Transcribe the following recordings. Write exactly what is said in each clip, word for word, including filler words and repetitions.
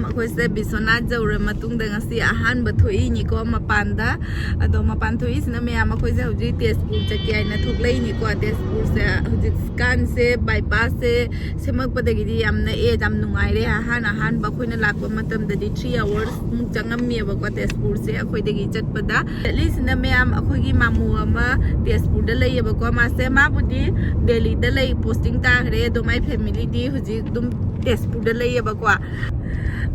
ꯑꯩꯈꯣꯏꯁꯦ ꯕꯤꯁ꯭ꯋꯅꯥꯊ ꯌꯧꯔ ꯃꯇꯨꯡꯗ ꯉꯁꯤ ꯑꯍꯥꯟꯕ ꯊꯣꯛꯏꯅꯤꯀꯣ ꯃꯄꯥꯟꯗ꯫ ꯑꯗꯣ ꯃꯄꯥꯟ ꯊꯣꯛꯏꯁꯤꯅ ꯃꯌꯥꯝ ꯑꯩꯈꯣꯏꯁꯦ ꯍꯧꯖꯤꯛ ꯇꯦꯖꯄꯨꯔ ꯆꯠꯀꯦ ꯍꯥꯏꯅ ꯊꯣꯛꯂꯛꯏꯅꯤꯀꯣ꯫ ꯇꯦꯖꯄꯨꯔꯁꯦ ꯍꯧꯖꯤꯛꯀꯥꯟꯁꯦ ꯕꯥꯏꯄꯥꯁꯁꯦ ꯁꯦꯝꯃꯛꯄꯗꯒꯤꯗꯤ ꯌꯥꯝ ꯅꯛꯑꯦ, ꯌꯥꯝ ꯅꯨꯡꯉꯥꯏꯔꯦ꯫ ꯑꯍꯥꯟ ꯑꯍꯥꯟꯕ ꯑꯩꯈꯣꯏꯅ ꯂꯥꯛꯄ ꯃꯇꯝꯗꯗꯤ three hours ꯃꯨꯛ ꯆꯪꯉꯝꯃꯦꯕꯀꯣ ꯇꯦꯖꯄꯨꯔꯁꯦ ꯑꯩꯈꯣꯏꯗꯒꯤ ꯆꯠꯄꯗ꯫ ꯆꯠꯂꯤꯁꯤꯅ ꯃꯌꯥꯝ ꯑꯩꯈꯣꯏꯒꯤ ꯃꯥꯃꯨ ꯑꯃ ꯇꯦꯖꯄꯨꯔꯗ ꯂꯩꯌꯦꯕꯀꯣ꯫ ꯃꯥꯁꯦ, ꯃꯥꯕꯨꯗꯤ ꯗꯦꯜꯂꯤꯗ ꯂꯩ, ꯄꯣꯁꯇꯤꯡ ꯇꯥꯈ꯭ꯔꯦ꯫ ꯑꯗꯣ ꯃꯥꯏ ꯐꯦꯃꯤꯂꯤꯗꯤ ꯍꯧꯖꯤꯛ ꯑꯗꯨꯝ ꯇꯦꯖꯄꯨꯔꯗ ꯂꯩꯌꯦꯕꯀꯣ꯫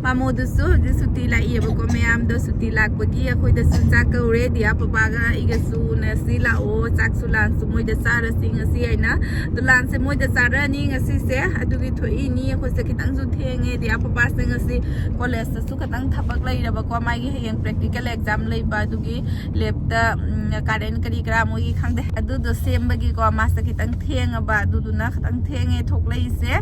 ꯃꯥꯃꯣꯗꯨꯁꯨ ꯍꯧꯖꯤꯛ ꯁꯨꯇꯤ ꯂꯥꯛꯏꯌꯦꯕꯀꯣ꯫ ꯃꯌꯥꯝꯗꯣ ꯁꯨꯇꯤ ꯂꯥꯛꯄꯒꯤ ꯑꯩꯈꯣꯏꯗꯁꯨ ꯆꯥꯛ ꯀꯧꯔꯦ꯫ ꯗꯤꯌꯥ ꯄꯄꯥꯒ ꯑꯩꯒꯁꯨ ꯎꯅꯁꯤ ꯂꯥꯛꯑꯣ, ꯆꯥꯛꯁꯨ ꯂꯥꯟꯁꯨ ꯃꯣꯏꯗ ꯆꯥꯔꯁꯤ ꯉꯁꯤ ꯍꯥꯏꯅ꯫ ꯑꯗꯣ ꯂꯥꯟꯁꯦ ꯃꯣꯏꯗ ꯆꯥꯔꯅꯤ ꯉꯁꯤꯁꯦ, ꯑꯗꯨꯒꯤ ꯊꯣꯛꯏꯅꯤ꯫ ꯑꯩꯈꯣꯏꯁꯦ ꯈꯤꯇꯪꯁꯨ ꯊꯦꯡꯉꯦ꯫ ꯗꯤꯌꯥ ꯄꯄꯥꯁꯦ ꯉꯁꯤ ꯀꯣꯂꯦꯖꯇꯁꯨ ꯈꯤꯇꯪ ꯊꯕꯛ ꯂꯩꯔꯕꯀꯣ, ꯃꯥꯒꯤ ꯍꯌꯦꯡ ꯄ꯭ꯔꯦꯛꯇꯤꯀꯦꯜ ꯑꯦꯛꯖꯥꯝ ꯂꯩꯕ, ꯑꯗꯨꯒꯤ ꯂꯦꯞꯇ ꯀꯥꯔꯦꯟ ꯀꯔꯤ ꯀꯔꯥ ꯃꯣꯏꯒꯤ ꯈꯪꯗꯦ, ꯑꯗꯨꯗꯣ ꯁꯦꯝꯕꯒꯤꯀꯣ꯫ ꯃꯥꯁꯦ ꯈꯤꯇꯪ ꯊꯦꯡꯉꯕ, ꯑꯗꯨꯗꯨꯅ ꯈꯤꯇꯪ ꯊꯦꯡꯉꯦ ꯊꯣꯛꯂꯛꯏꯁꯦ꯫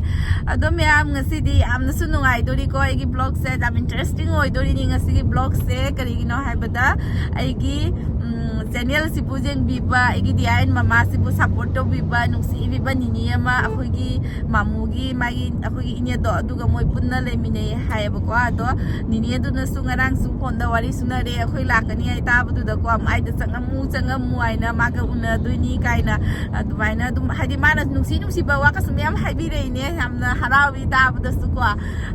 ꯑꯗꯣ ꯃꯌꯥꯝ, ꯉꯁꯤꯗꯤ ꯌꯥꯝꯅꯁꯨ ꯅꯨꯡꯉꯥꯏꯗꯣꯔꯤꯀꯣ ꯑꯩꯒꯤ ꯕ꯭ꯂꯣꯒꯁꯦ꯫ ꯌꯥꯝ ꯏꯟꯇꯔꯦꯁꯇꯤꯡ ꯑꯣꯏꯗꯣꯔꯤꯅꯤ ꯉꯁꯤꯒꯤ ꯕ꯭ꯂꯣꯒꯁꯦ꯫ ꯀꯔꯤꯒꯤꯅꯣ ꯍꯥꯏꯕꯗ, ꯑꯩꯒꯤ ꯎꯝ, ꯆꯦꯅꯦꯜꯁꯤꯕꯨ ꯌꯦꯡꯕꯤꯕ, ꯑꯩꯒꯤ ꯗꯤꯌꯥꯏꯟ ꯃꯃꯥꯁꯤꯕꯨ ꯁꯞꯄꯣꯔꯠ ꯇꯧꯕꯤꯕ, ꯅꯨꯡꯁꯤꯕꯤꯕ ꯅꯤꯅꯦ ꯑꯃ, ꯑꯩꯈꯣꯏꯒꯤ ꯃꯥꯃꯨꯒꯤ, ꯃꯥꯒꯤ, ꯑꯩꯈꯣꯏꯒꯤ ꯏꯅꯦꯗꯣ, ꯑꯗꯨꯒ ꯃꯣꯏ ꯄꯨꯟꯅ ꯂꯩꯃꯤꯟꯅꯩ ꯍꯥꯏꯌꯦꯕꯀꯣ꯫ ꯑꯗꯣ ꯅꯤꯅꯦꯗꯨꯅꯁꯨ ꯉꯔꯥꯡꯁꯨ ꯐꯣꯟꯗ ꯋꯥꯔꯤ ꯁꯨꯅꯔꯦ, ꯑꯩꯈꯣꯏ ꯂꯥꯛꯀꯅꯤ ꯍꯥꯏ ꯇꯥꯕꯗꯨꯗꯀꯣ, "ꯑꯩꯗ ꯆꯪꯉꯝꯃꯨ, ꯆꯪꯉꯝꯃꯨ" ꯍꯥꯏꯅ, "ꯃꯥꯒ ꯎꯅꯗꯣꯏꯅꯤ" ꯀꯥꯏꯅ ꯑꯗꯨꯃꯥꯏꯅ ꯑꯗꯨꯝ, ꯍꯥꯏꯗꯤ, ꯃꯥꯅ ꯅꯨꯡꯁꯤ ꯅꯨꯡꯁꯤꯕ ꯋꯥꯒꯁꯨ ꯃꯌꯥꯝ ꯍꯥꯏꯕꯤꯔꯛꯏꯅꯦ꯫ ꯌꯥꯝꯅ ꯍꯔꯥꯎꯏ ꯇꯥꯕꯗꯁꯨꯀꯣ꯫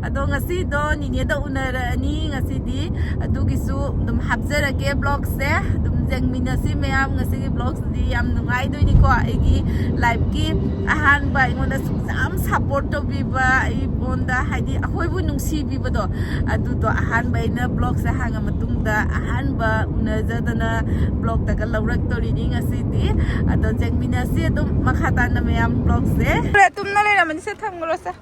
ꯑꯗꯣ ꯉꯁꯤꯗꯣ ꯅꯤꯅꯦꯗ ꯎꯅꯔꯅꯤ ꯉꯁꯤꯗꯤ, ꯑꯗꯨꯒꯤꯁꯨ ꯑꯗꯨꯝ ꯍꯥꯞꯆꯔꯛꯀꯦ ꯕ꯭ꯂꯣꯒꯁꯦ꯫ ꯑꯗꯨꯝ ꯌꯦꯡꯃꯤꯟꯅꯁꯤ ꯃꯌꯥꯝ꯫ ꯉꯁꯤꯒꯤ ꯕ꯭ꯂꯣꯒꯁꯤꯗꯤ ꯌꯥꯝ ꯅꯨꯡꯉꯥꯏꯗꯣꯏꯅꯤꯀꯣ꯫ ꯑꯩꯒꯤ ꯂꯥꯏꯐꯀꯤ ꯑꯍꯥꯟꯕ, ꯑꯩꯉꯣꯟꯗ ꯁꯨꯛꯌꯥꯝ ꯁꯞꯄꯣꯔꯠ ꯇꯧꯕꯤꯕ, ꯑꯩꯉꯣꯟꯗ, ꯍꯥꯏꯗꯤ, ꯑꯩꯈꯣꯏꯕꯨ ꯅꯨꯡꯁꯤꯕꯤꯕꯗꯣ, ꯑꯗꯨꯗꯣ ꯑꯍꯥꯟꯕ ꯑꯩꯅ ꯕ꯭ꯂꯣꯒꯁꯦ ꯍꯥꯡꯉ ꯃꯇꯨꯡꯗ ꯑꯍꯥꯟꯕ ꯎꯅꯖꯗꯅ ꯕ꯭ꯂꯣꯒꯇꯒ ꯂꯧꯔꯛꯇꯧꯔꯤꯅꯤ ꯉꯁꯤꯗꯤ꯫ ꯑꯗꯣ ꯌꯦꯡꯃꯤꯟꯅꯁꯤ ꯑꯗꯨꯝ ꯃꯈꯥ ꯇꯥꯅ ꯃꯌꯥꯝ ꯕ꯭ꯂꯣꯒꯁꯦ꯫ ꯇꯨꯝꯅ ꯂꯩꯔꯝꯃꯅꯤ, ꯁꯦ ꯊꯝꯈ꯭ꯔꯣꯁꯦ꯫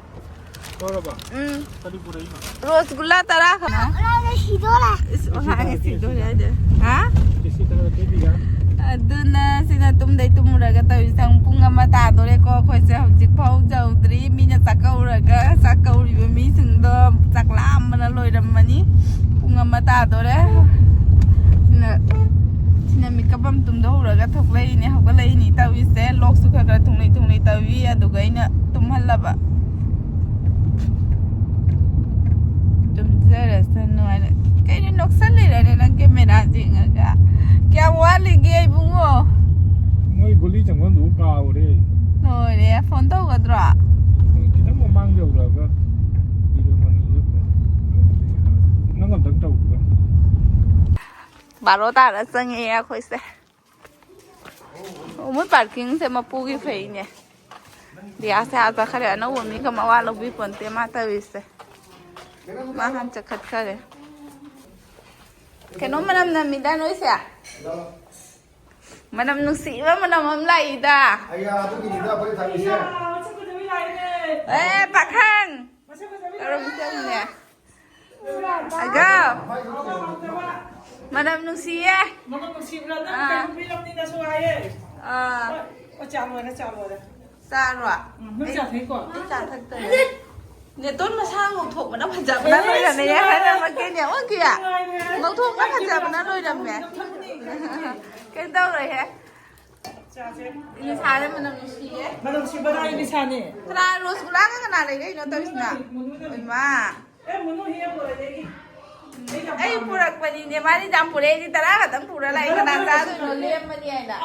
ꯂꯣꯏꯔꯕ? ꯎꯝ꯫ ꯀꯔꯤ ꯄꯨꯔꯛꯏꯅꯣ? ꯔꯣꯁꯒꯨꯂꯥ ꯇꯔꯥ ꯈꯛ꯫ ꯑꯉꯥꯡꯁꯦ ꯁꯤꯗꯣꯔꯦ꯫ ꯏꯁ, ꯑꯉꯥꯡꯁꯦ ꯁꯤꯗꯣꯔꯦ ꯍꯥꯏꯗꯦ꯫ ꯍꯥ? ꯀꯦꯁꯤ ꯈꯔ ꯄꯤꯕꯤꯌꯣ꯫ ꯑꯗꯨꯅ ꯁꯤꯅ ꯇꯨꯝꯗꯩ ꯇꯨꯝꯃꯨꯔꯒ ꯇꯧꯔꯤꯁꯦ꯫ ꯑꯃꯨꯛ ꯄꯨꯡ ꯑꯃ ꯇꯥꯗꯣꯔꯦꯀꯣ꯫ ꯑꯩꯈꯣꯏꯁꯦ ꯍꯧꯖꯤꯛ ꯐꯥꯎ ꯌꯧꯗ꯭ꯔꯤ꯫ ꯃꯤꯅ ꯆꯥꯛ ꯀꯧꯔꯒ, ꯆꯥꯛ ꯀꯧꯔꯤꯕ ꯃꯤꯁꯤꯡꯗꯣ ꯆꯥꯛ ꯂꯥꯝꯕꯅ ꯂꯣꯏꯔꯝꯃꯅꯤ꯫ ꯄꯨꯡ ꯑꯃ ꯇꯥꯗꯣꯔꯦ꯫ ꯁꯤꯅ, ꯁꯤꯅ ꯃꯤꯀꯞ ꯑꯃ ꯇꯨꯝꯗ ꯍꯧꯔꯒ ꯊꯣꯛꯂꯛꯏꯅꯦ, ꯍꯧꯒꯠꯂꯛꯏꯅꯦ ꯇꯧꯔꯤꯁꯦ꯫ ꯂꯣꯛꯁꯨ ꯈꯔ ꯈꯔ ꯊꯨꯡꯂꯩ ꯊꯨꯡꯂꯩ ꯇꯧꯏ꯫ ꯑꯗꯨꯒ ꯑꯩꯅ ꯇꯨꯝꯍꯜꯂꯕ꯫ ꯆꯠꯂꯁꯅꯨ ꯍꯥꯏꯅ꯫ ꯀꯩꯅꯣ ꯅꯣꯛꯁꯜꯂꯤꯔꯅꯦ ꯅꯪ ꯀꯦꯃꯦꯔꯥ ꯌꯦꯡꯉꯒ? ꯀꯌꯥꯝ ꯋꯥꯠꯂꯤꯒꯦ ꯏꯕꯨꯡꯉꯣ? ꯃꯣꯏ ꯒꯨꯂꯤ ꯆꯪꯐꯝꯗꯨꯕꯨ ꯀꯥꯎꯔꯦ꯫ ꯂꯣꯏꯔꯦ, ꯐꯣꯟ ꯇꯧꯒꯗ꯭ꯔꯣ? ꯈꯤꯇꯪ ꯃꯃꯥꯡ ꯌꯧꯔꯛꯑꯒ ꯅꯪ ꯑꯝꯇꯪ ꯇꯧꯕꯤꯔꯣ꯫ ꯕꯥꯔꯣ ꯇꯥꯔ ꯆꯪꯉꯛꯑꯦ ꯑꯩꯈꯣꯏꯁꯦ꯫ ꯃꯣꯏ ꯄꯥꯔꯀꯤꯡꯁꯦ ꯃꯄꯨꯒꯤ ꯐꯩꯅꯦ꯫ ꯗꯤꯌꯥꯁꯦ ꯑꯥ ꯆꯠꯈ꯭ꯔꯦ, ꯑꯅꯧꯕ ꯃꯤꯒ ꯃꯋꯥ ꯂꯧꯕꯤ ꯄꯣꯟꯇꯦ ꯃꯥ ꯇꯧꯔꯤꯁꯦ꯫ ꯃꯥ ꯍꯥꯟ ꯆꯠꯈꯠꯈ꯭ꯔꯦ꯫ ꯀꯩꯅꯣ ꯃꯅꯝ ꯅꯝꯃꯤꯗ ꯅꯣꯏꯁꯦ? ꯃꯅꯝ ꯅꯨꯡꯁꯤꯕ ꯃꯅꯝ ꯑꯃ ꯂꯥꯛꯏꯗ꯫ ꯑꯩꯌꯥ, ꯑꯗꯨꯒꯤꯅꯤꯗ ꯑꯩꯈꯣꯏ ꯊꯝꯃꯤꯁꯦ꯫ ꯑꯦ ꯄꯥꯈꯪ꯫ ꯀꯔꯝ ꯆꯪꯉꯤꯅꯦ? ꯑꯒꯥꯎ꯫ ꯃꯅꯝ ꯅꯨꯡꯁꯤꯌꯦ꯫ ꯃꯅꯝ ꯅꯨꯡꯁꯤꯕ꯭ꯔꯥ? ꯅꯪ ꯑꯥ꯫ ꯀꯩꯅꯣ ꯄꯤꯔꯕꯅꯤꯅ ꯁꯨ ꯍꯥꯏꯌꯦ꯫ ꯑꯥ꯫ ꯍꯣꯏ, ꯍꯣꯏ, ꯆꯥ ꯂꯣꯏꯔꯦ, ꯆꯥ ꯂꯣꯏꯔꯦ꯫ ꯆꯥꯔꯣ? ꯎꯝ, ꯅꯪ ꯆꯥ ꯊꯛꯏꯀꯣ? ꯑꯩ ꯆꯥ ꯊꯛꯇꯣꯏꯅꯦ꯫ ꯅꯦꯇꯣꯟ ꯃꯁꯥ ꯉꯧꯊꯣꯛꯄꯅ ꯐꯖꯕꯅ ꯂꯣꯏꯔꯝꯃꯦ꯫ ꯍꯥꯏꯔꯝꯃꯒꯦꯅꯦ, ꯑꯣꯟꯈꯤꯌꯦ꯫ ꯅꯨꯡꯉꯥꯏꯔꯦ꯫ ꯉꯧꯊꯣꯛꯄꯅ ꯐꯖꯕꯅ ꯂꯣꯏꯔꯝꯃꯦ꯫ ꯅꯪ ꯊꯛꯅꯤ, ꯅꯪ ꯊꯛꯅꯤ꯫ ꯀꯩꯝ ꯇꯧꯔꯣꯏꯍꯦ꯫ ꯆꯥꯁꯦ꯫ ꯏꯂꯤꯁꯥꯁꯦ ꯃꯅꯝ ꯅꯨꯡꯁꯤꯌꯦ꯫ ꯃꯅꯝ ꯅꯨꯡꯁꯤꯕ ꯂꯥꯏ ꯏꯂꯤꯁꯥꯅꯦ꯫ ꯀꯅꯥ ꯔꯣꯁ ꯒꯨꯂꯥꯒ ꯀꯅꯥ ꯂꯩꯔꯛꯏꯅꯣ ꯇꯧꯔꯤꯁꯤꯅ? ꯃꯅꯨꯡꯗ ꯂꯩ, ꯃꯅꯨꯡꯗ ꯂꯩ꯫ ꯏꯃꯥ꯫ ꯑꯦ, ꯃꯅꯨꯡ ꯍꯦꯛ ꯄꯨꯔꯛꯑꯦ ꯑꯩꯒꯤ꯫ ꯑꯩ ꯌꯥꯝ ꯑꯩ ꯄꯥꯝꯃꯦ꯫ ꯄꯨꯔꯛꯄꯅꯤꯅꯦ, ꯃꯥꯗꯤ ꯌꯥꯝ ꯄꯨꯔꯛꯑꯦ, ꯑꯩꯗꯤ ꯇꯔꯥ ꯈꯛꯇꯪ ꯄꯨꯔ ꯂꯥꯛꯑꯦ, ꯀꯅꯥ ꯆꯥꯗꯣꯏꯅꯣ, ꯂꯦꯝꯃꯅꯤ ꯍꯥꯏꯅ꯫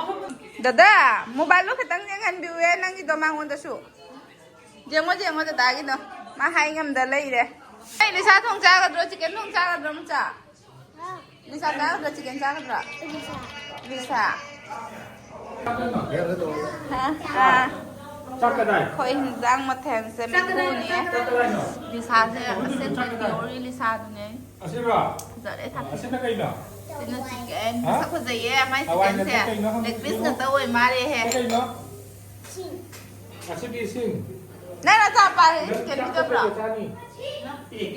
ꯗꯗꯥ, ꯃꯣꯕꯥꯏꯜꯗꯣ ꯈꯤꯇꯪ ꯌꯦꯡꯍꯟꯕꯤꯌꯨꯍꯦ, ꯅꯪꯒꯤꯗꯣ ꯃꯉꯣꯟꯗꯁꯨ꯫ ꯌꯦꯡꯉꯣ, ꯌꯦꯡꯉꯣ, ꯗꯗꯥꯒꯤꯗꯣ꯫ ꯃꯥ ꯍꯥꯏ ꯉꯝꯗ ꯂꯩꯔꯦ꯫ ꯑꯩ ꯂꯤꯁꯥ ꯊꯣꯡ ꯆꯥꯒꯗ꯭ꯔꯣ, ꯆꯤꯀꯟ ꯊꯣꯡ ꯆꯥꯒꯗ꯭ꯔꯣ, ꯃꯆꯥ? ꯂꯤꯁꯥ ꯆꯥꯒꯗ꯭ꯔꯣ, ꯆꯤꯀꯟ ꯆꯥꯒꯗ꯭ꯔꯣ? ꯂꯤꯁꯥ꯫ ꯍꯥ? ꯑꯥ꯫ ꯆꯥꯛ ꯀꯗꯥꯏ? ꯑꯩꯈꯣꯏ ꯍꯤꯟꯖꯥꯡ ꯃꯊꯦꯜꯁꯦ ꯃꯦꯠꯊꯣꯛꯑꯅꯤ꯫ ꯆꯥꯛ ꯀꯗꯥꯏꯅꯣ? ꯂꯤꯁꯥꯁꯦ ꯑꯁꯦꯡꯕ ꯄꯤꯌꯣꯔꯤ ꯂꯤꯁꯥꯗꯨꯅꯦ꯫ ꯑꯁꯤꯔꯣ? ꯐꯖꯔꯦ, ꯁꯥꯊꯤ꯫ ꯑꯁꯤꯅ ꯀꯩꯅꯣ? ꯁꯤꯅ ꯆꯤꯀꯟ꯫ ꯍꯥ? ꯃꯁꯛ ꯐꯖꯩꯌꯦ, ꯃꯥꯏ ꯍꯋꯥꯏ ꯆꯤꯀꯟꯁꯦ꯫ ꯅꯠꯇꯦ, ꯀꯩꯅꯣ ꯈꯪꯗꯦ꯫ ꯂꯦꯒ ꯄꯤꯁ ꯉꯥꯛꯇ ꯑꯣꯏ ꯃꯥꯜꯂꯦꯍꯦ꯫ ꯀꯩꯅꯣ? ꯑꯁꯤꯗꯤ ꯏꯁꯤꯡ꯫ ꯅꯪ ꯅꯆꯥꯅꯨꯄꯥ ꯅꯪ ꯆꯤꯀꯟ ꯆꯥꯛ ꯄꯤꯖꯕ꯭ꯔꯣ? ꯀꯩꯀꯩ ꯆꯥꯅꯤ?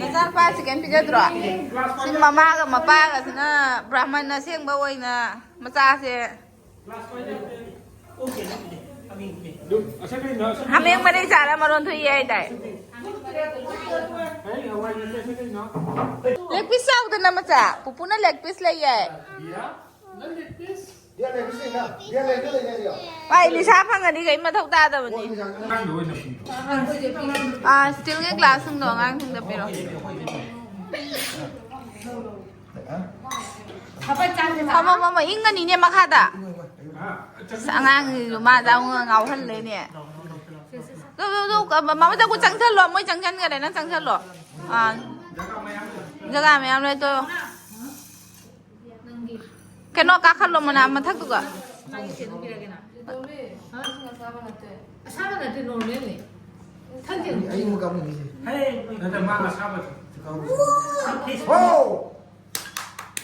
ꯅꯆꯥꯅꯨꯄꯥ ꯆꯤꯀꯟ ꯄꯤꯖꯗ꯭ꯔꯣ? ꯁꯤ ꯃꯃꯥꯒ ꯃꯄꯥꯒꯁꯤꯅ ꯕ꯭ꯔꯥꯍꯃꯟ ꯑꯁꯦꯡꯕ ꯑꯣꯏꯅ ꯃꯆꯥꯁꯦ꯫ ꯑꯗꯨ, ꯑꯁꯤ ꯀꯩꯅꯣ? ꯑꯁꯤ ꯍꯥꯃꯦꯡ ꯃꯔꯩ ꯆꯥꯔ ꯃꯔꯣꯟ ꯊꯣꯛꯏ ꯍꯥꯏꯗꯥꯏ? ꯑꯩ ꯍꯋꯥꯏ ꯅꯠꯇꯦ, ꯑꯁꯤ ꯀꯩꯅꯣ? ꯂꯦꯒ ꯄꯤꯁ ꯆꯥꯎꯗꯅ ꯃꯆꯥ꯫ ꯄꯨꯄꯨꯅ ꯂꯦꯒ ꯄꯤꯁ ꯂꯩꯌꯦ꯫ ꯕꯤꯌꯥ? ꯅꯪ ꯂꯦꯒ ꯄꯤꯁ? ꯚꯥꯏ, ꯂꯤꯁꯥ ꯐꯪꯉꯗꯤ ꯀꯩ ꯃꯊꯧ ꯇꯥꯗꯕꯅꯤ꯫ ꯑꯉꯥꯡꯗ ꯑꯣꯏꯅ ꯄꯤꯔꯣ꯫ ꯑꯥ, ꯁ꯭ꯇꯤꯜꯒꯤ ꯒ꯭ꯂꯥꯁꯁꯤꯡꯗꯣ ꯑꯉꯥꯡꯁꯤꯡꯗ ꯄꯤꯔꯣ꯫ ꯐꯝꯃꯣ, ꯐꯝꯃꯣ, ꯏꯪꯉꯅꯤꯅꯦ ꯃꯈꯥꯗ꯫ ꯑꯁ, ꯑꯉꯥꯡꯁꯤꯁꯨ ꯃꯥꯗ ꯑꯃꯨꯛ ꯉꯥꯎꯍꯜꯂꯦꯅꯦ꯫ ꯇꯨ, ꯇꯨ, ꯇꯨ, ꯃꯃꯥ ꯆꯪꯉꯨ, ꯆꯪꯁꯜꯂꯣ, ꯃꯣꯏ ꯆꯪꯁꯟꯈ꯭ꯔꯦ, ꯅꯪ ꯆꯪꯁꯜꯂꯣ꯫ ꯑꯥ, ꯖꯒꯥ ꯃꯌꯥꯝ ꯂꯩ, ꯇꯣ꯫ ꯀꯩꯅꯣ ꯀꯥꯈꯠꯂꯣ, ꯃꯅꯥ ꯃꯊꯛꯇꯨꯒ꯫ ꯑꯁꯥꯕ ꯅꯠꯇꯦ, ꯅꯣꯔꯃꯦꯜꯅꯤ꯫ ꯊꯛꯇꯦ꯫ ꯑꯩ ꯑꯃꯨꯛ ꯀꯥꯞꯅꯤꯡꯉꯤꯁꯦ꯫ ꯅꯠꯇꯦ, ꯃꯥ ꯑꯁꯥꯕ꯫ ꯍꯣ!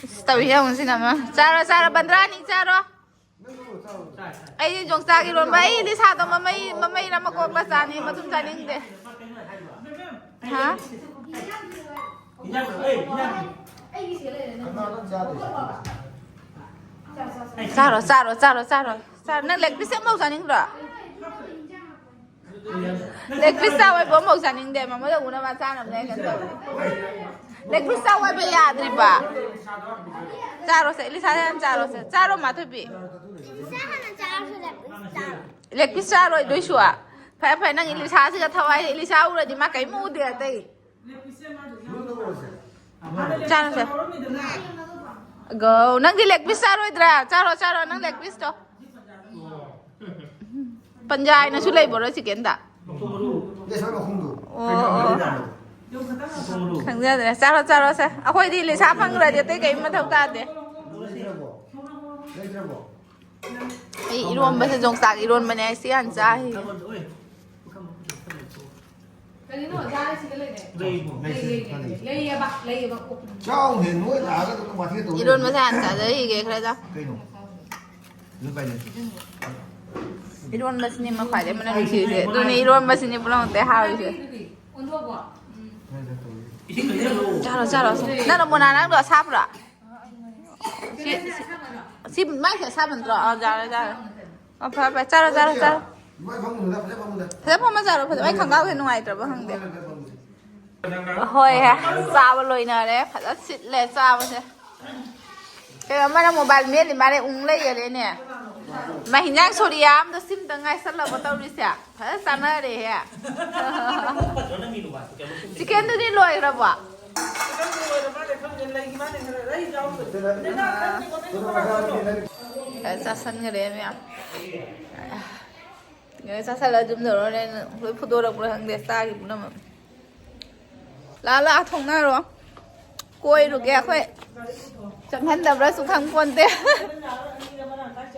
ꯑꯁ, ꯇꯧꯔꯤ ꯌꯦꯡꯉꯨ ꯁꯤꯅ ꯑꯃ꯫ ꯆꯥꯔꯣ, ꯆꯥꯔꯣ, ꯕꯟꯗ꯭ꯔꯥꯅꯤ ꯆꯥꯔꯣ꯫ ꯑꯩꯗꯤ ꯌꯣꯡꯆꯥꯛ ꯏꯔꯣꯟꯕ, ꯑꯩ ꯏꯂꯤꯁꯥꯗꯣ ꯃꯃꯩ, ꯃꯃꯩꯔ ꯃꯀꯣꯛꯂ ꯆꯥꯅꯤ, ꯃꯇꯨꯝ ꯆꯥꯅꯤꯡꯗꯦ꯫ ꯍꯥ? ꯆꯥꯔꯣ, ꯆꯥꯔꯣ, ꯆꯥꯔꯣ, ꯆꯥꯔꯣ꯫ ꯆꯥꯔꯣ꯫ ꯅꯪ ꯂꯦꯒ ꯄꯤꯁ ꯑꯃꯐꯥꯎ ꯆꯥꯅꯤꯡꯗ꯭ꯔꯣ? ꯂꯦꯒ ꯄꯤꯁ ꯆꯥꯎ ꯍꯥꯏꯕ ꯑꯃꯐꯥꯎ ꯆꯥꯅꯤꯡꯗꯦ꯫ ꯃꯃꯣꯏꯗ ꯎꯅꯕ ꯆꯥꯅꯕꯅꯦ ꯑꯩꯅ ꯇꯧꯔꯤ꯫ ꯂꯦꯒ ꯄꯤꯁ ꯆꯥꯎ ꯍꯥꯏꯕ ꯌꯥꯗ꯭ꯔꯤꯕ꯫ ꯆꯥꯔꯣꯁꯦ, ꯏꯂꯤꯁꯥꯗ ꯍꯥꯟꯅ ꯆꯥꯔꯣꯁꯦ꯫ ꯆꯥꯔꯣ, ꯃꯥꯊꯣꯏꯕꯤ꯫ ꯏꯆꯥ ꯍꯥꯟꯅ ꯆꯥꯔꯁꯨ ꯂꯦꯒ ꯄꯤꯁ ꯆꯥꯔꯣ꯫ ꯂꯦꯒ ꯄꯤꯁ ꯆꯥꯔꯣꯏꯗꯣꯏꯁꯨ꯫ ꯐꯔꯦ, ꯐꯔꯦ, ꯅꯪ ꯏꯂꯤꯁꯥꯁꯤꯒ ꯊꯋꯥꯏꯁꯦ, ꯏꯂꯤꯁꯥ ꯎꯔꯗꯤ ꯃꯥ ꯀꯩꯝ ꯎꯗꯦ ꯑꯇꯩ꯫ ꯆꯥꯔꯣꯁꯦ꯫ ꯒꯧ, ꯅꯪꯗꯤ ꯂꯦꯒ ꯄꯤꯁ ꯆꯥꯔꯣꯏꯗ꯭ꯔꯥ? ꯆꯥꯔꯣ, ꯆꯥꯔꯣ, ꯅꯪ ꯂꯦꯒ ꯄꯤꯁꯇꯣ꯫ ꯄꯟꯖꯥꯏꯅꯁꯨ ꯂꯩꯕ꯭ꯔꯣ ꯆꯤꯀꯦꯟꯗ? ꯑꯣ, ꯑꯣ꯫ ꯈꯪꯖꯗ꯭ꯔꯦ꯫ ꯆꯥꯔꯣ, ꯆꯥꯔꯣꯁꯦ꯫ ꯑꯩꯈꯣꯏꯗꯤ ꯏꯂꯤꯁꯥ ꯐꯪꯈ꯭ꯔꯗꯤ ꯑꯇꯩ ꯀꯩꯝ ꯃꯊꯧ ꯇꯥꯗꯦ꯫ ꯑꯩ ꯏꯔꯣꯝꯕꯁꯦ ꯌꯣꯡꯆꯥꯛ ꯏꯔꯣꯝꯕꯅꯦ꯫ ꯑꯩ ꯁꯤ ꯍꯥꯟꯅ ꯆꯥꯈꯤꯒꯦ꯫ ꯀꯔꯤꯅꯣ? ꯌꯥꯔꯦ, ꯁꯤꯗ ꯂꯩꯔꯦ꯫ ꯂꯩ, ꯂꯩ, ꯂꯩ, ꯂꯩ꯫ ꯂꯩꯌꯦꯕ, ꯂꯩꯌꯦꯕ꯫ ꯆꯥꯎꯅꯦ, ꯅꯣꯏ ꯂꯥꯛꯑꯒ ꯑꯗꯨꯝ ꯋꯥꯊꯤ ꯇꯧ ꯂꯩ꯫ ꯏꯔꯣꯟꯕꯁꯦ ꯍꯥꯟꯅ ꯆꯥꯖꯈꯤꯒꯦ ꯈꯔ ꯆꯥ꯫ ꯀꯩꯅꯣ? ꯑꯗꯨ ꯀꯩꯅꯣ? ꯏꯔꯣꯟꯕꯁꯤꯅꯦ ꯃꯈ꯭ꯋꯥꯏꯗꯩ ꯃꯅꯝ ꯅꯨꯡꯁꯤꯔꯤꯁꯦ꯫ ꯑꯗꯨꯅꯦ ꯏꯔꯣꯟꯕꯁꯤꯅꯦ ꯄꯨꯝꯅꯃꯛꯇꯩ ꯍꯥꯎꯔꯤꯁꯦ꯫ ꯑꯣꯟꯊꯣꯛꯑꯣ꯫ ꯅꯣꯏꯗ ꯇꯧꯔꯤ꯫ ꯆꯥꯔꯣ, ꯆꯥꯔꯣ, ꯆꯥꯔꯣ꯫ ꯅꯪꯅ ꯃꯣꯅꯥ ꯅꯪꯗꯣ ꯑꯁꯥꯕ꯭ꯔꯣ? ꯁꯤ, ꯁꯤ, ꯁꯤ ꯃꯥꯏꯁꯦ ꯑꯁꯥꯕ ꯅꯠꯇ꯭ꯔꯣ? ꯑꯥ, ꯌꯥꯔꯦ, ꯌꯥꯔꯦ꯫ ꯑꯣ, ꯐꯔꯦ, ꯐꯔꯦ꯫ ꯆꯥꯔꯣ, ꯆꯥꯔꯣ, ꯆꯥꯔꯣ꯫ ꯃꯥꯏ ꯐꯝꯃꯨꯅꯨꯗ, ꯐꯖ ꯐꯝꯃꯨꯗ꯫ ꯐꯖ ꯐꯝꯃ ꯆꯥꯔꯣ, ꯐꯖ꯫ ꯑꯩ ꯈꯪꯒꯥꯎꯁꯦ ꯅꯨꯡꯉꯥꯏꯇ꯭ꯔꯕ ꯈꯪꯗꯦ꯫ ꯍꯣꯏ, ꯍꯦ꯫ ꯆꯥꯕ ꯂꯣꯏꯅꯔꯦ꯫ ꯐꯖ ꯁꯤꯠꯂꯦ ꯆꯥꯕꯁꯦ꯫ ꯀꯩꯅꯣ, ꯑꯃꯅ ꯃꯣꯕꯥꯏꯜ ꯃꯦꯠꯂꯤ ꯃꯥꯅꯦ, ꯎꯪ ꯂꯩꯈꯔꯦꯅꯦ꯫ ꯃꯥ ꯍꯤꯟꯖꯥꯡ ꯁꯣꯔꯤꯌꯥ ꯑꯝꯗ ꯁꯤꯝꯇ ꯉꯥꯏꯁꯜꯂꯕ ꯇꯧꯔꯤꯁꯦ꯫ ꯐꯖ ꯆꯥꯅꯔꯦꯍꯦ꯫ ꯆꯤꯀꯦꯟꯗꯨꯗꯤ ꯂꯣꯏꯈ꯭ꯔꯕꯣ? ꯆꯥꯁꯟꯈ꯭ꯔꯦ ꯃꯌꯥꯝ꯫ ꯉꯁꯥꯏ ꯆꯥꯁꯜꯂ ꯑꯗꯨꯝ ꯇꯧꯔ ꯂꯩ꯫ ꯂꯣꯏ ꯐꯨꯗꯣꯔꯛꯄ꯭ꯔꯥ ꯈꯪꯗꯦ ꯆꯥꯈꯤ ꯄꯨꯝꯅꯃꯛ꯫ ꯂꯥ ꯂꯥ ꯊꯣꯡꯅꯔꯣ꯫ ꯀꯣꯏꯔꯨꯒꯦ ꯑꯩꯈꯣꯏ꯫ ꯆꯪꯍꯟꯗꯕ꯭ꯔꯥꯁꯨ ꯈꯪ ꯄꯣꯟꯇꯦ꯫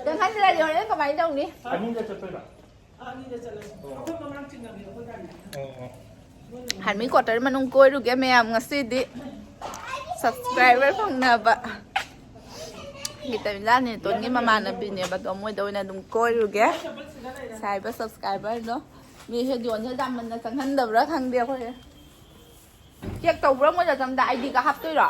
ꯆꯪꯍꯟꯗ꯭ꯔꯗꯤ ꯍꯣꯔꯦꯟ ꯀꯃꯥꯏꯅ ꯇꯧꯅꯤ? ꯑꯅꯤꯗ ꯆꯠꯇꯣꯏꯔꯣ? ꯑꯅꯤꯗ ꯆꯠꯂꯁꯤ꯫ ꯑꯩꯈꯣꯏ ꯃꯃꯥꯡ ꯆꯤꯡꯅꯕꯤ ꯑꯩꯈꯣꯏ ꯒꯥꯔꯤ꯫ ꯑꯣ, ꯑꯣ꯫ ꯑꯥꯔꯃꯤ ꯀ꯭ꯋꯥꯇꯔ ꯃꯅꯨꯡ ꯀꯣꯏꯔꯨꯒꯦ ꯃꯌꯥꯝ ꯉꯁꯤꯗꯤ꯫ ꯁꯕꯁꯀ꯭ꯔꯥꯏꯕꯔ ꯐꯪꯅꯕ꯫ ꯒꯤꯇꯥ ꯃꯤꯂꯥ ꯅꯦꯇꯣꯟꯒꯤ ꯃꯃꯥꯟꯅꯕꯤꯅꯦꯕ ꯑꯗꯣ ꯃꯣꯏꯗ ꯑꯣꯏꯅ ꯑꯗꯨꯝ ꯀꯣꯏꯔꯨꯒꯦ꯫ ꯁꯥꯏꯕ ꯁꯕꯁꯀ꯭ꯔꯥꯏꯕꯔꯗꯣ꯫ ꯃꯤ ꯍꯦꯗꯤꯑꯣꯟꯁꯦ ꯌꯥꯝꯃꯟꯅ ꯆꯪꯍꯟꯗꯕ꯭ꯔꯥ ꯈꯪꯗꯦ ꯑꯩꯈꯣꯏꯁꯦ꯫ ꯆꯦꯛ ꯇꯧꯕ꯭ꯔꯥ ꯃꯣꯏꯗ ꯆꯪꯗ ꯑꯥꯏ ꯗꯤꯒ ꯍꯥꯞꯇꯣꯏꯔꯣ?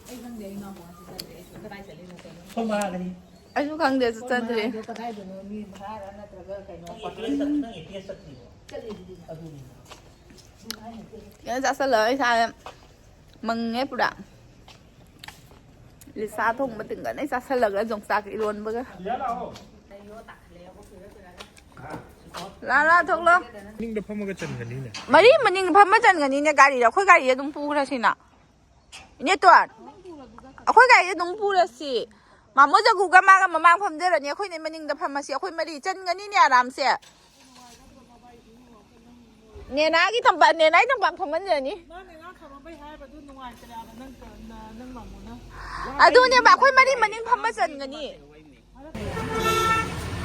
ꯑꯩ ꯈꯪꯗꯦ, ꯑꯩ ꯏꯅꯥꯎꯄꯥꯁꯨ ꯆꯠꯇ꯭ꯔꯦ, ꯑꯩꯁꯨ ꯀꯗꯥꯏ ꯆꯠꯂꯤꯅꯣ ꯀꯩꯅꯣ? ꯑꯩꯈꯣꯏ ꯃꯥꯒꯅꯤ꯫ ꯑꯩꯁꯨ ꯈꯪꯗꯦ, ꯑꯩꯁꯨ ꯑꯩꯈꯣꯏ ꯆꯠꯇ꯭ꯔꯤ꯫ ꯃꯥꯗꯣ ꯀꯗꯥꯏꯗꯅꯣ, ꯃꯤ ꯚꯔꯥꯔ ꯅꯠꯇ꯭ꯔꯒ ꯀꯩꯅꯣ, ꯅꯪ ꯑꯦ ꯇꯤ ꯑꯦꯁ ꯆꯠ-, ꯅꯪ ꯑꯦ ꯇꯤ ꯑꯦꯁ ꯆꯠꯇ꯭ꯔꯤꯕꯣ? ꯆꯠꯂꯤꯗꯨꯗꯤ꯫ ꯑꯗꯨꯅꯤ꯫ ꯀꯩꯅꯣ ꯆꯥꯁꯜꯂꯒ ꯏꯁꯥ ꯃꯪꯉꯦ ꯄꯨꯔꯥ꯫ ꯂꯤꯁꯥ ꯊꯣꯡꯕ ꯇꯤꯡꯒꯅ ꯆꯥꯁꯜꯂꯒ ꯌꯣꯡꯆꯥꯛ ꯏꯔꯣꯟꯕꯒ꯫ ꯂꯥ ꯂꯥ ꯊꯣꯛꯂꯣ꯫ ꯃꯅꯤꯡꯗ ꯐꯝꯃꯒ ꯆꯟꯒꯅꯤꯅꯦ꯫ ꯃꯔꯤ ꯃꯅꯤꯡ ꯐꯝꯃ ꯆꯟꯒꯅꯤꯅꯦ ꯒꯥꯔꯤꯗ꯫ ꯑꯩꯈꯣꯏ ꯒꯥꯔꯤ ꯑꯗꯨꯝ ꯄꯨꯈ꯭ꯔꯁꯤꯅ꯫ ꯏꯅꯦꯇꯣꯟ, ꯑꯩꯈꯣꯏ ꯒꯥꯔꯤ ꯑꯗꯨꯝ ꯄꯨꯔꯁꯤ꯫ ꯃꯥꯃꯣ ꯖꯒꯨꯒ ꯃꯥꯒ ꯃꯃꯥꯡ ꯐꯝꯖꯔꯅꯤ꯫ ꯑꯩꯈꯣꯏꯅ ꯃꯅꯤꯡꯗ ꯐꯝꯃꯁꯤ꯫ ꯑꯩꯈꯣꯏ ꯃꯔꯤ ꯆꯟꯒꯅꯤꯅꯦ ꯑꯔꯥꯝꯁꯦ꯫ ꯅꯦꯅꯥꯒꯤ ꯇꯝꯄꯥꯛ, ꯅꯦꯅꯥꯒꯤ ꯇꯝꯄꯥꯛ ꯐꯝꯍꯟꯖꯔꯅꯤ꯫ ꯃꯥꯅ ꯉꯥ ꯊꯝꯃꯝꯕꯩ ꯍꯥꯏꯕꯗꯨ ꯅꯨꯡꯉꯥꯏꯇ꯭ꯔꯦ ꯍꯥꯏꯕ ꯅꯪ, ꯅ-, ꯅꯪ ꯃꯥꯃꯣꯅ꯫ ꯑꯗꯨꯅꯦꯕ, ꯑꯩꯈꯣꯏ ꯃꯔꯤ ꯃꯅꯤꯡ ꯐꯝꯕ ꯆꯟꯒꯅꯤ꯫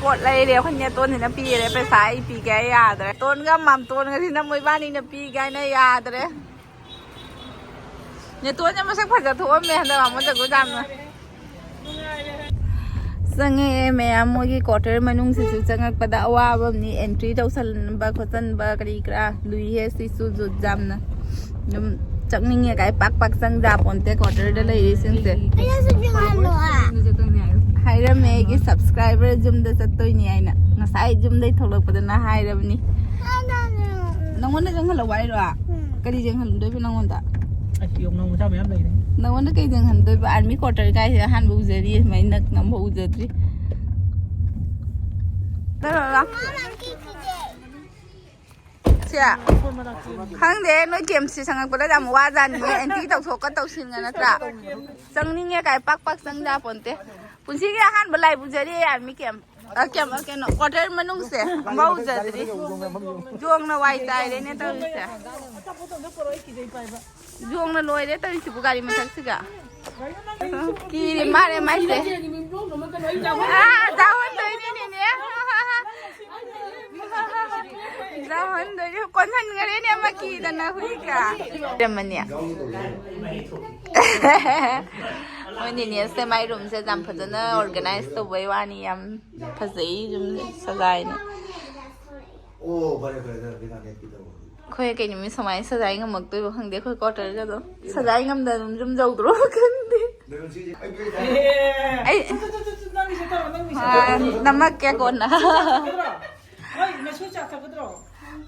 ꯄꯣꯠ ꯂꯩꯔꯦ, ꯑꯩꯈꯣꯏ ꯅꯦꯇꯣꯟꯁꯤꯅ ꯄꯤꯔꯦ ꯄꯩꯁꯥ, ꯑꯩ ꯄꯤꯒꯦ ꯍꯥꯏ ꯌꯥꯗ꯭ꯔꯦ꯫ ꯇꯣꯟꯒ ꯃꯥꯝꯇꯣꯟꯒꯁꯤꯅ ꯃꯣꯏꯕꯥꯅꯤꯅ ꯄꯤꯒꯦ ꯍꯥꯏꯅ ꯌꯥꯗ꯭ꯔꯦ꯫ ꯅꯦꯇꯣꯟꯁꯦ ꯃꯁꯛ ꯐꯖ ꯊꯣꯛꯑꯝꯃꯦ ꯍꯟꯗꯛ ꯃꯥꯃꯣ ꯖꯒꯨ ꯌꯥꯝꯅ꯫ ꯆꯪꯉꯛꯑꯦ ꯃꯌꯥꯝ, ꯃꯣꯏꯒꯤ ꯀ꯭ꯋꯥꯇꯔ ꯃꯅꯨꯡꯁꯤꯁꯨ ꯆꯪꯉꯛꯄꯗ ꯑꯋꯥꯕ ꯑꯃꯅꯤ꯫ ꯑꯦꯟꯇ꯭ꯔꯤ ꯇꯧꯁꯟꯕ ꯈꯣꯠꯆꯟꯕ ꯀꯔꯤ ꯀꯔꯥ ꯂꯨꯏꯍꯦ ꯁꯤꯁꯨ ꯖꯨꯠ ꯌꯥꯝꯅ꯫ ꯑꯗꯨꯝ ꯆꯪꯅꯤꯡꯉꯦ ꯀꯥꯏ ꯄꯥꯛ ꯄꯥꯛ ꯆꯪꯖꯥ ꯄꯣꯟꯇꯦ ꯀ꯭ꯋꯥꯇꯔꯗ ꯂꯩꯔꯤꯁꯤꯡꯁꯦ꯫ ꯑꯩꯁꯨ ꯆꯪꯍꯜꯂꯣ꯫ ꯍꯥꯏꯔꯝꯃꯦ ꯑꯩꯒꯤ ꯁꯕꯁꯀ꯭ꯔꯥꯏꯕꯔ ꯌꯨꯝꯗ ꯆꯠꯇꯣꯏꯅꯤ ꯍꯥꯏꯅ꯫ ꯉꯁꯥꯏ ꯌꯨꯝꯗꯩ ꯊꯣꯛꯂꯛꯄꯗꯅ ꯍꯥꯏꯔꯕꯅꯤ꯫ ꯅꯪꯉꯣꯟꯗ ꯆꯪꯍꯜꯂꯛꯑꯣ ꯍꯥꯏꯔꯣ? ꯎꯝ꯫ ꯀꯔꯤ ꯆꯪꯍꯜꯂꯨꯗꯣꯏꯕ ꯅꯪꯉꯣꯟꯗ? ꯑꯁ, ꯌꯣꯡꯅꯥꯎ ꯃꯆꯥ ꯃꯌꯥꯝ ꯂꯩꯔꯦ꯫ ꯅꯪꯉꯣꯟꯗ ꯀꯩ ꯆꯪꯍꯟꯗꯣꯏꯕ? ꯑꯥꯔꯃꯤ ꯀ꯭ꯋꯥꯇꯔ ꯀꯥꯏꯁꯦ ꯑꯍꯥꯟꯕ ꯎꯖꯔꯤ, ꯁꯨꯃꯥꯏꯅ ꯅꯛꯅ ꯑꯃꯐꯥꯎ ꯎꯖꯗ꯭ꯔꯤ꯫ ꯂꯥ, ꯂꯥ, ꯂꯥ꯫ ꯃꯥꯃꯥ, ꯀꯤꯀꯤꯗꯦ꯫ ꯁꯦ, ꯈꯪꯗꯦ, ꯅꯣꯏ ꯀꯦꯝꯁꯤ ꯁꯪꯉꯛꯄꯗ ꯌꯥꯝ ꯋꯥꯖꯥꯅꯤꯅꯦ, ꯑꯦꯟꯇꯤ ꯇꯧꯊꯣꯛꯀ ꯇꯧꯁꯤꯟꯒ ꯅꯠꯇ꯭ꯔꯥ? ꯆꯪꯅꯤꯡꯉꯦ ꯀꯥꯏ ꯄꯥꯛ ꯄꯥꯛ ꯆꯪꯖꯥ ꯄꯣꯟꯇꯦ꯫ ꯄꯨꯟꯁꯤꯒꯤ ꯑꯍꯥꯟꯕ ꯂꯥꯏ ꯄꯨꯖꯔꯤ ꯌꯥꯔꯃꯤ ꯀꯦꯝ꯫ ꯑ, ꯀꯦꯝ, ꯑ, ꯀꯩꯅꯣ, ꯀ꯭ꯋꯥꯇꯔ ꯃꯅꯨꯡꯁꯦ ꯑꯝꯐꯥꯎ ꯎꯖꯗ꯭ꯔꯤ꯫ ꯌꯣꯡꯅ ꯋꯥꯏ ꯆꯥꯏꯔꯦꯅꯦ ꯇꯧꯔꯤꯁꯦ꯫ ꯌꯣꯡꯅ ꯂꯣꯏꯔꯦ ꯇꯧꯔꯤꯁꯤꯕꯨ ꯒꯥꯔꯤ ꯃꯊꯛꯁꯤꯒ꯫ ꯀꯤꯔꯦ ꯃꯥꯅꯦ ꯃꯥꯏꯁꯦ꯫ ꯑꯥ, ꯆꯥꯎꯍꯟꯗꯣꯏꯅꯤꯅꯦ꯫ ꯆꯥꯎꯍꯟꯗꯣꯏꯅꯤ꯫ ꯀꯣꯟꯍꯟꯈꯔꯦꯅꯦ ꯑꯃ ꯀꯤꯗꯅ ꯍꯨꯏꯒ꯫ ꯂꯩꯔꯝꯃꯅꯤ꯫ ꯃꯣꯏ ꯅꯤꯅꯦꯁꯦ ꯃꯥꯏ ꯔꯨꯝꯁꯦ ꯌꯥꯝ ꯐꯖꯅ ꯑꯣꯔꯒꯅꯥꯏꯁ ꯇꯧꯕꯩ ꯋꯥꯅꯤ꯫ ꯌꯥꯝ ꯐꯖꯩ ꯔꯨꯝꯁꯦ ꯁꯖꯥꯏꯅ꯫ ꯑꯣ, ꯐꯔꯦ, ꯐꯔꯦ, ꯐꯔꯦ, ꯐꯔꯦ, ꯐꯔꯦ꯫ ꯑꯩꯈꯣꯏ ꯀꯩ ꯅꯨꯃꯤꯠ ꯁꯨꯃꯥꯏꯅ ꯁꯖꯥꯏ ꯉꯝꯃꯛꯇꯣꯏꯕ ꯈꯪꯗꯦ꯫ ꯑꯩꯈꯣꯏ ꯀ꯭ꯋꯥꯇꯔꯒꯗꯣ ꯁꯖꯥꯏ ꯉꯝꯗꯅ ꯑꯗꯨꯝ ꯌꯨꯝ ꯌꯧꯗ꯭ꯔꯣ ꯈꯪꯗꯦ꯫ ꯑꯩ, ꯑꯥ, ꯅꯝꯃꯛꯀꯦ ꯀꯣꯟꯅ꯫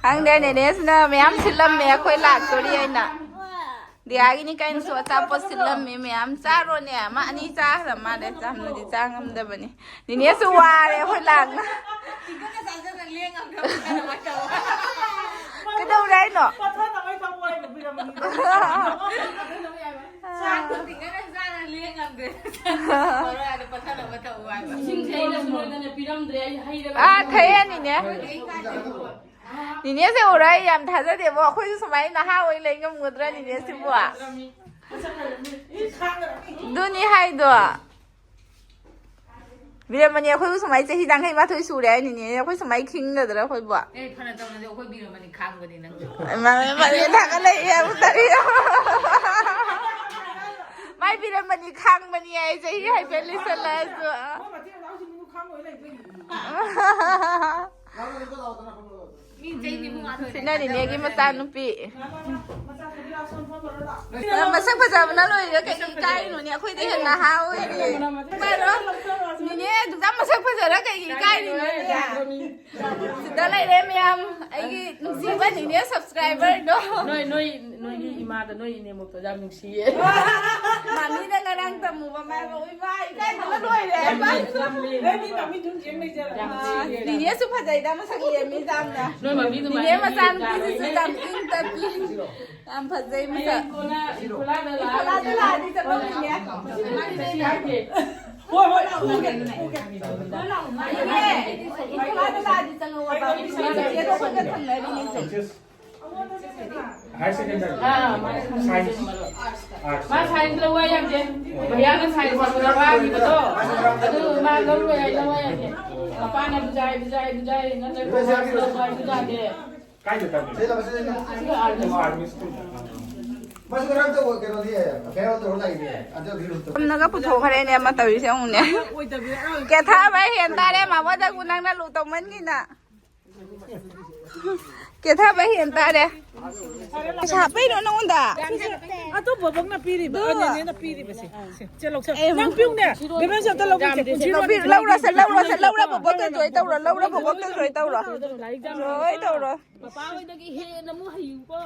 ꯈꯪꯗꯦ, ꯅꯦꯅꯦꯁꯤꯅ ꯃꯌꯥꯝ ꯁꯤꯜꯂꯝꯃꯦ ꯑꯩꯈꯣꯏ ꯂꯥꯛꯇꯣꯔꯤ ꯍꯥꯏꯅ꯫ ꯗꯤꯌꯥꯒꯤꯅꯤ ꯀꯩꯅꯣꯁꯨ ꯑꯆꯥꯄꯣꯠ ꯁꯤꯜꯂꯝꯃꯦ ꯃꯌꯥꯝ꯫ ꯆꯥꯔꯣꯅꯦ, ꯑꯃ ꯑꯅꯤ ꯆꯥꯈ꯭ꯔ ꯃꯥꯜꯂꯦ꯫ ꯌꯥꯝꯅꯗꯤ ꯆꯥ ꯉꯝꯗꯕꯅꯤ꯫ ꯅꯤꯅꯦꯁꯨ ꯋꯥꯔꯦ ꯑꯩꯈꯣꯏ ꯂꯥꯛꯅ꯫ ꯀꯩꯗꯧꯔꯦ ꯍꯥꯏꯅꯣ? ꯆꯥꯛꯇꯣ ꯇꯤꯡꯉꯒ ꯆꯥꯔ ꯂꯦꯡꯉꯝꯗꯦ꯫ ꯃꯔꯣꯏ ꯑꯗꯨ ꯄꯠꯊꯅꯕ ꯊꯛꯎ ꯍꯥꯏꯕ꯫ ꯏꯁꯤꯡꯁꯦ ꯑꯩꯅ ꯁꯣꯏꯗꯅ ꯄꯤꯔꯝꯗ꯭ꯔꯦ, ꯑꯩ ꯍꯩꯔꯒ ꯑꯥ, ꯊꯛꯑꯦ ꯅꯤꯅꯦ꯫ ꯑꯩ ꯀꯥꯏꯗꯩ ꯄꯨꯔꯛꯑꯣ? ꯅꯤꯅꯦꯁꯦ ꯎꯔ ꯑꯩ ꯌꯥꯝ ꯊꯥꯖꯗꯦꯕꯣ꯫ ꯑꯩꯈꯣꯏꯁꯨ ꯁꯨꯃꯥꯏꯅ ꯅꯍꯥ ꯑꯣꯏ ꯂꯩ ꯉꯝꯒꯗ꯭ꯔꯥ ꯅꯤꯅꯦꯁꯤꯕꯨ? ꯑꯗꯨꯅꯤ ꯍꯥꯏꯗꯣ꯫ ꯕꯤꯔꯃꯅꯤ, ꯑꯩꯈꯣꯏꯕꯨ ꯁꯨꯃꯥꯏ ꯆꯍꯤ ꯌꯥꯡꯈꯩ ꯃꯥꯊꯣꯏ ꯁꯨꯔꯦ ꯍꯥꯏ ꯅꯤꯅꯦ꯫ ꯑꯩꯈꯣꯏ ꯁꯨꯃꯥꯏ ꯈꯤꯡꯒꯗ꯭ꯔꯥ ꯑꯩꯈꯣꯏꯕꯨ? ꯑꯦ, ꯐꯅ ꯇꯧꯅꯗꯤ ꯑꯩꯈꯣꯏ ꯕꯤꯔꯃꯅꯤ ꯈꯥꯡꯕꯅꯤ ꯅꯪꯁꯨ꯫ ꯃꯥ-, ꯃꯥ-, ꯃꯥ-, ꯊꯥꯒꯠꯂꯛꯏ ꯌꯥꯝ ꯇꯜꯂꯤ꯫ ꯃꯥꯏ ꯕꯤꯔꯃꯅꯤ ꯈꯥꯡꯕꯅꯤ ꯍꯥꯏ ꯆꯍꯤ ꯍꯥꯏꯐꯦꯠ ꯂꯤꯁꯜꯂꯛꯑꯁꯨ꯫ ꯃꯣꯏ ꯃꯆꯤꯟ ꯃꯅꯥꯎꯁꯤꯡꯗꯨ ꯈꯥꯡ ꯂꯣꯏ ꯂꯩꯕꯩꯅꯤ꯫ ꯃꯤ ꯆꯍꯤ ꯅꯤꯐꯨ ꯃꯉꯥ ꯁꯤꯅ ꯅꯤꯅꯦꯒꯤ ꯃꯆꯥꯅꯨꯄꯤ꯫ ꯃꯆꯥ ꯅꯨꯄꯤ ꯂꯥꯛꯁꯣꯟ ꯐꯝꯃꯔꯣꯏ ꯂꯥꯛ꯫ ꯃꯁꯛ ꯐꯖꯕꯅ ꯂꯣꯏꯔꯦ, ꯀꯩ ꯏꯀꯥꯏꯅꯣꯅꯦ? ꯑꯩꯈꯣꯏꯗꯩ ꯍꯦꯟꯅ ꯅꯍꯥ ꯑꯣꯏꯔꯤ꯫ ꯅꯤꯅꯦ ꯑꯗꯨꯛ ꯌꯥꯝ ꯃꯁꯛ ꯐꯖ ꯅꯪ ꯀꯩꯒꯤ ꯏꯀꯥꯏꯔꯤꯅꯣꯅꯦ? ꯁꯤꯗ ꯂꯩꯔꯦ ꯃꯌꯥꯝ, ꯑꯩꯒꯤ ꯅꯨꯡꯁꯤꯕ ꯅꯤꯅꯦ ꯁꯕꯁꯀ꯭ꯔꯥꯏꯕꯔꯗꯣ꯫ ꯅꯣꯏ, ꯅꯣꯏ, ꯅꯣꯏꯒꯤ ꯏꯃꯥꯗ ꯅꯣꯏ ꯏꯅꯦꯃꯨꯛꯇꯣ ꯌꯥꯝ ꯅꯨꯡꯁꯤꯌꯦ꯫ ꯃꯥꯃꯤꯗ ꯉꯔꯥꯡ ꯇꯝꯃꯨꯕ ꯃꯥꯏꯕ, ꯏꯃꯥ ꯏꯀꯥꯏꯕꯅ ꯂꯣꯏꯔꯦ꯫ ꯅꯪꯗꯤ ꯃꯃꯤꯠ ꯌꯨꯝ ꯌꯦꯡ ꯂꯩꯖꯔ꯫ ꯌꯥꯝ ꯅꯨꯡꯁꯤꯌꯦ꯫ ꯅꯤꯅꯦꯁꯨ ꯐꯖꯩꯗ, ꯃꯁꯛ ꯌꯦꯡ ꯃꯤ ꯌꯥꯝꯅ꯫ ꯅꯣꯏ ꯃꯃꯤꯗꯣ ꯅꯤꯅꯦ ꯃꯥꯏꯕꯤ ꯃꯆꯥꯅꯨꯄꯤꯁꯤꯁꯨ ꯌꯥꯔꯣꯏꯅꯦ꯫ ꯌꯥꯝ ꯏꯪ ꯇꯞꯄꯤ꯫ ꯌꯥꯝ ꯐꯖꯩ ꯃꯁꯛ꯫ ꯍꯌꯦꯡ ꯀꯣꯟꯅ ꯏꯈꯨꯂꯥꯗ ꯂꯥꯛꯑꯒ ꯏꯈꯨꯂꯥꯗ ꯂꯥꯛꯑꯗꯤ ꯆꯠꯐꯝ ꯊꯤꯅꯦ꯫ ꯍꯣꯏ, ꯍꯣꯏ, ꯄꯨꯒꯦ, ꯄꯨꯒꯦ꯫ ꯏꯈꯨꯂꯥꯗ ꯂꯥꯛꯑꯗꯤ ꯆꯪꯉꯛꯑꯣꯕ꯫ ꯆꯦꯆꯦꯗꯣ ꯑꯩꯈꯣꯏꯒ ꯊꯪꯅꯔꯤꯅꯦ꯫ Higher secondary. ꯑꯥ, ꯃꯥ ꯁꯥꯏꯟꯁ꯫ ꯁꯥꯏꯟꯁ꯫ ꯑꯥꯔꯠꯁ꯫ ꯃꯥ ꯁꯥꯏꯟꯁ ꯂꯧꯕ ꯌꯥꯗꯦ꯫ ꯃꯌꯥꯝꯅ ꯁꯥꯏꯟꯁ ꯂꯧꯕ ꯋꯥꯈꯤꯕꯗꯣ, ꯑꯗꯨ ꯃꯥ ꯂꯧꯔꯣꯏ ꯍꯥꯏ, ꯂꯧꯕ ꯌꯥꯗꯦ꯫ ꯃꯄꯥꯅ ꯕꯨꯖꯥꯏ, ꯕꯨꯖꯥꯏ, ꯕꯨꯖꯥꯏ, ꯅꯠꯇ꯭ꯔꯒ ꯀꯣꯃꯔꯁ ꯂꯧꯕ ꯍꯥꯏ, ꯕꯨꯖꯥꯗꯦ꯫ ꯀꯥꯏꯗ ꯇꯝꯃꯤ? ꯁꯤꯗ, ꯁꯤꯗ, ꯁꯤꯗ꯫ ꯑꯣ, ꯑꯥꯔꯃꯤ ꯁ꯭ꯀꯨꯜꯗ꯫ ꯃꯁꯤ ꯉꯔꯥꯡ ꯇꯧꯕ ꯀꯩꯅꯣꯗꯤ, ꯐꯦꯌꯔꯋꯦꯜ ꯇꯧꯔ ꯂꯥꯛꯏꯅꯦ꯫ ꯑꯗꯨ ꯔꯤꯜꯁꯇꯣ꯫ ꯇꯝꯅꯒ ꯄꯨꯊꯣꯛꯈ꯭ꯔꯦꯅꯦ ꯑꯃ ꯇꯧꯔꯤꯁꯦ ꯑꯃꯨꯛꯅꯦ꯫ ꯀꯦꯊꯕ ꯍꯦꯟ ꯇꯥꯔꯦ ꯃꯥꯃꯣꯗꯕꯨ ꯅꯪꯅ ꯂꯨ ꯇꯧꯃꯟꯒꯤꯅ꯫ ꯀꯦꯊꯕ ꯍꯦꯟ ꯇꯥꯔꯦ꯫ ꯄꯩꯁꯥ ꯍꯥꯞꯄꯩꯔꯣ ꯅꯉꯣꯟꯗ? ꯑꯗꯨ ꯕꯣꯕꯣꯛꯅ ꯄꯤꯔꯤꯕ, ꯑꯗꯨ ꯑ, ꯅꯦꯅꯦꯅ ꯄꯤꯔꯤꯕꯁꯦ꯫ ꯁꯦ, ꯁꯦ, ꯂꯧꯁꯦ꯫ ꯑꯦ, ꯅꯪ ꯄꯤꯌꯨꯅꯦ꯫ ꯕꯦꯕꯦꯟꯁꯦ ꯑꯝꯇ ꯂꯧꯒꯦꯁꯦ꯫ ꯌꯥꯝꯗꯦ, ꯁꯤ ꯂꯧꯕꯤꯔꯣ, ꯂꯧꯔꯣꯁꯦ, ꯂꯧꯔꯣꯁꯦ, ꯂꯧꯔ ꯕꯣꯕꯣꯛꯇ ꯖꯣꯏ ꯇꯧꯔꯣ, ꯂꯧꯔ ꯕꯣꯕꯣꯛꯇ ꯖꯣꯏ ꯇꯧꯔꯣ꯫ ꯂꯥꯏꯔꯤꯛ ꯌꯥꯝ ꯖꯣꯏ ꯇꯧꯔꯣ꯫ ꯄꯄꯥ ꯍꯣꯏꯗꯒꯤ ꯍꯦꯟꯅ ꯑꯃꯨꯛ ꯍꯩꯌꯨꯀꯣ꯫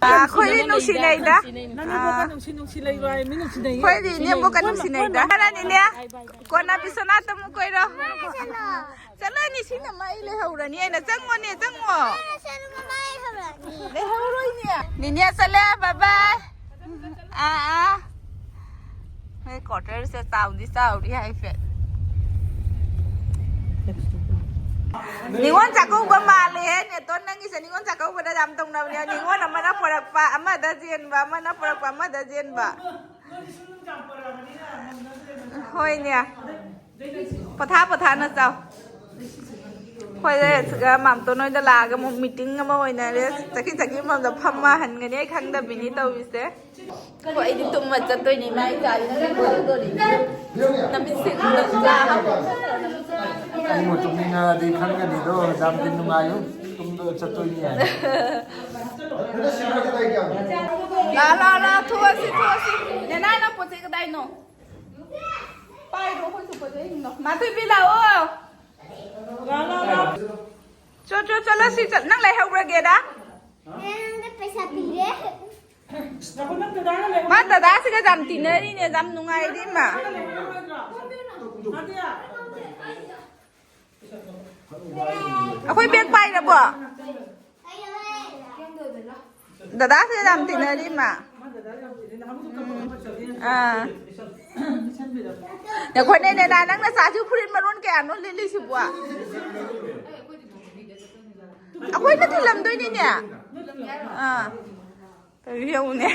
ꯑꯩꯈꯣꯏꯗꯤ ꯅꯨꯡꯁꯤꯅꯩꯗ꯫ ꯅꯪ ꯏꯕꯣꯛꯀ ꯅꯨꯡꯁꯤ ꯅꯨꯡꯁꯤ ꯂꯩꯕ ꯍꯥꯏ, ꯃꯤ ꯅꯨꯡꯁꯤꯅꯩꯌꯦ꯫ ꯑꯩꯈꯣꯏꯗꯤ ꯏꯅꯦꯝꯕꯣꯛꯀ ꯅꯨꯡꯁꯤꯅꯩꯗ꯫ ꯈꯔꯅꯤꯅꯦ꯫ ꯀꯣꯟꯅ ꯕꯤꯁ꯭ꯋꯥꯅꯥꯊ ꯑꯃꯨꯛ ꯀꯣꯏꯔꯣ꯫ ꯆꯠꯂꯅꯤ, ꯁꯤꯅ ꯃꯥ ꯑꯩ ꯂꯩꯍꯧꯔꯅꯤ꯫ ꯑꯩꯅ ꯆꯪꯉꯣꯅꯦ, ꯆꯪꯉꯣ꯫ ꯂꯩꯍꯧꯔꯣꯏꯅꯦ꯫ ꯅꯤꯅꯦ ꯆꯠꯂꯦ, bye bye꯫ ꯑꯥ, ꯑꯥ꯫ ꯃꯣꯏ ꯀ꯭ꯋꯥꯇꯔꯁꯦ ꯆꯥꯎꯗꯤ ꯆꯥꯎꯔꯤ ꯍꯥꯏꯐꯦꯠ꯫ ꯅꯤꯉꯣꯜ ꯆꯥꯛꯀꯧꯕ ꯃꯥꯜꯂꯦꯍꯦ, ꯅꯦꯇꯣꯟ, ꯅꯪꯒꯤꯁꯦ ꯅꯤꯉꯣꯜ ꯆꯥꯛꯀꯧꯕꯗ ꯌꯥꯝ ꯇꯧꯅꯕꯅꯦ꯫ ꯅꯤꯉꯣꯜ ꯑꯃꯅ ꯄꯣꯔꯛꯄ, ꯑꯃꯗ ꯆꯦꯟꯕ, ꯑꯃꯅ ꯄꯣꯔꯛꯄ, ꯑꯃꯗ ꯆꯦꯟꯕ꯫ ꯍꯣꯏꯅꯦ꯫ ꯄꯣꯊꯥ ꯄꯣꯊꯥꯅ ꯆꯥꯎ꯫ ꯑꯩꯈꯣꯏꯗ ꯁꯤꯒ ꯃꯥꯝꯇꯣꯟ ꯍꯣꯏꯗ ꯂꯥꯛꯑꯒ ꯑꯃꯨꯛ ꯃꯤꯇꯤꯡ ꯑꯃ ꯑꯣꯏꯅꯔꯦ꯫ ꯆꯠꯈꯤ ꯆꯠꯈꯤ ꯃꯐꯝꯗ ꯐꯝꯃ ꯍꯟꯒꯅꯤ ꯑꯩ ꯈꯪꯗꯕꯤꯅꯤ ꯇꯧꯔꯤꯁꯦ꯫ ꯑꯩꯈꯣꯏ ꯑꯩꯗꯤ ꯇꯨꯝꯃ ꯆꯠꯇꯣꯏꯅꯤ ꯏꯃꯥ ꯏꯆꯥꯗꯤ ꯅꯪ ꯈꯪꯗꯣꯔꯤ꯫ ꯅꯃꯤꯠꯁꯦ ꯎꯗꯕ ꯆꯥ ꯍꯥꯞꯄꯣ꯫ ꯅꯪꯕꯨ ꯇꯨꯝꯅꯤꯡꯉꯗꯤ ꯈꯪꯒꯅꯤꯗꯣ, ꯌꯥꯝꯗꯤ ꯅꯨꯡꯉꯥꯏꯌꯨ꯫ ꯇꯨꯝꯕ ꯆꯠꯇꯣꯏꯅꯤ ꯍꯥꯏꯅ꯫ ꯂꯥ ꯂꯥ ꯂꯥ ꯊꯣꯛꯑꯁꯤ ꯊꯣꯛꯑꯁꯤ꯫ ꯅꯦꯅꯥ ꯅꯪ ꯄꯣꯠ ꯆꯩ ꯀꯗꯥꯏꯅꯣ? ꯃꯥꯊꯣꯏꯕꯤ ꯂꯥꯛꯑꯣ꯫ ꯆꯣ, ꯆꯣ, ꯆꯠꯂꯁꯤ, ꯆꯠ-, ꯅꯪ ꯂꯩꯍꯧꯔꯒꯦꯗ? ꯅꯪꯗ ꯄꯩꯁꯥ ꯄꯤꯔꯦ꯫ ꯃꯥ ꯗꯗꯥꯁꯤꯒ ꯌꯥꯝ ꯇꯤꯟꯅꯔꯤꯅꯦ, ꯌꯥꯝ ꯅꯨꯡꯉꯥꯏꯔꯤ ꯃꯥ꯫ ꯑꯩꯈꯣꯏ ꯕꯦꯒ ꯄꯥꯏꯔꯕꯣ? ꯗꯗꯥꯁꯦ ꯌꯥꯝ ꯇꯤꯟꯅꯔꯤ ꯃꯥ꯫ ꯑꯥ꯫ ꯉꯥꯏꯈꯣꯅꯦ, ꯅꯦꯅꯥ, ꯅꯪ ꯅꯆꯥꯁꯨ ꯐꯨꯔꯤꯠ ꯃꯔꯣꯟ ꯀꯌꯥꯅꯣ ꯂꯤꯠꯂꯤꯁꯤꯕꯣ? ꯑꯩꯈꯣꯏꯅ ꯊꯤꯜꯂꯝꯗꯣꯏꯅꯤꯅꯦ꯫ ꯑꯥ꯫ ꯇꯧꯔꯤ ꯌꯦꯡꯉꯨꯅꯦ꯫